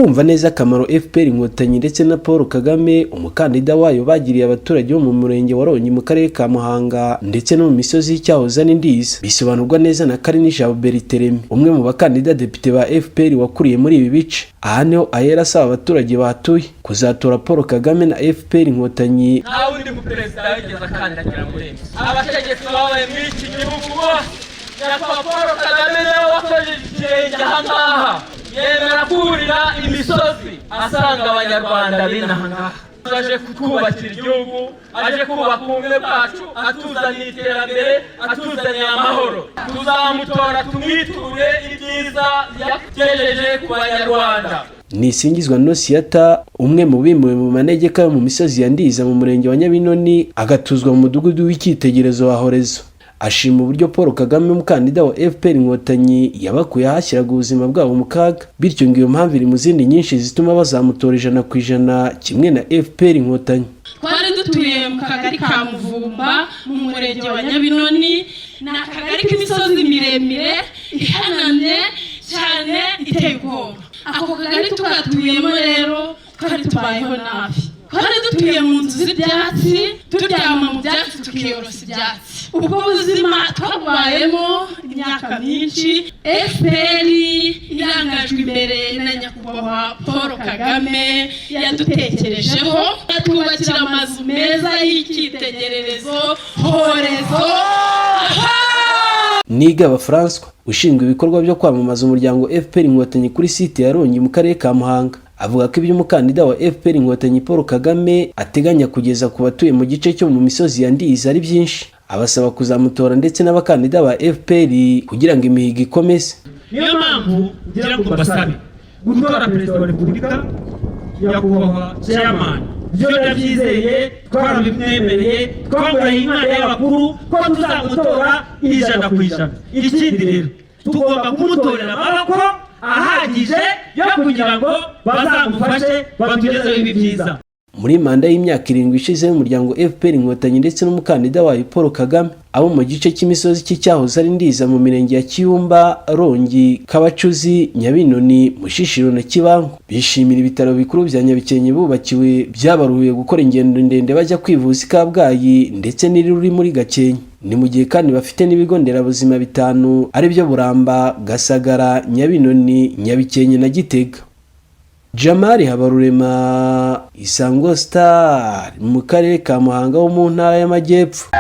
Kumva neza akamaro FPR Inkotanyi ndetse na Paul Kagame umukandida wayo bagiriye abaturage bo mu murenge wa Rongi mu karere ka Muhanga ndetse no mu misozi y'icyahoze ari Ndiza, bisobanurwa neza na Karinijabo Berteremy, umwe mu bakandida depite ba FPR wakuriye muri ibi bice. Aha niho ahera asaba abaturage bahatuye kuzatora Paul Kagame na FPR Inkotanyi. Nta wundi muperezida wigeze akandagira muri iyi misozi. Abategetsi babaye muri iki gihugu bose, Nyakubahwa Paul Kagame niwe wakojeje ikirenge aha ngaha, yemera kurira imisozi asanga Abanyarwanda b'inaha ngaha. Aje kutwubakira igihugu, aje kubaka ubumwe bwacu, atuzaniye iterambere, atuzaniye amahoro. Tuzamutora tumwiture ibyiza yagejeje ku Banyarwanda. Nisingizwa Nosiyata, umwe mu bimuwe mu manegeka yo mu misozi ya Ndiza mu murenge wa Nyabinoni, agatuzwa mu mudugudu w'icyitegererezo wa Horezo, ashima uburyo Paul Kagame umukandida wa FPR Inkotanyi yabakuye ahashyiraga ubuzima bwabo mu kaga, bityo ngo iyo mpamvu iri mu zindi nyinshi zituma bazamutora 100% kimwe na FPR Inkotanyi. Twari dutuye mu kagari ka Muvumba mu murenge wa Nyabinoni. Ni akagari k'imisozi miremire ihanamye cyane iteye ubwoba. Ako kagari tukatuyemo rero twari tubayeho nabi. Twari dutuye mu nzu z'ibyatsi, turyama mu byatsi, tukiyorosa ibyatsi. Ubwo buzima twabubayemo imyaka myinshi. FPR irangajwe imbere na Nyakubahwa Paul Kagame yadutekerejeho, atwubakira amazu meza y'icyitegererezo Horezo. Nigaba Francois, ushinzwe ibikorwa byo kwamamaza umuryango FPR Inkotanyi kuri site ya Rongi mu karere ka Muhanga, avuga ko ibyo umukandida wa FPR Inkotanyi Paul Kagame ateganya kugeza ku batuye mu gice cyo mu misozi ya Ndiza ari byinshi, abasaba kuzamutora ndetse n'abakandida ba FPR kugira ngo imihigo ikomeze. Niyo mpamvu ngira ngo mbasabe gutora Perezida wa Repubulika, Nyakubahwa Chairman. Ibyo ndabyizeye, twarabimwemereye, twambaye Imana y'abakuru ko tuzamutora 100%. Ikindi rero, tugomba kumutorera amaboko ahagije yo kugira ngo bazamufashe batugezeho ibi byiza. Muri manda y'imyaka 7 ishize y'umuryango FPR Inkotanyi ndetse n'umukandida wayo Paul Kagame, abo mu gice cy'imisozi cy'icyahoze ari Ndiza mu mirenge ya Kiyumba, Rongi, Kabacuzi, Nyabinoni, Mushishiro na Kibangu bishimira ibitaro bikuru bya Nyabikenke bubakiwe, byabaruhuye gukora ingendo ndende bajya kwivuza i Kabgayi ndetse n'iruri muri Gakenke. Ni mu gihe kandi bafite n'ibigo nderabuzima bitanu, aribyo Buramba, Gasagara, Nyabinoni, Nyabikenke na Gitega. Jamari Habarurema, Isango Star, mu karere ka Muhanga ho mu ntara y'Amajyepfo.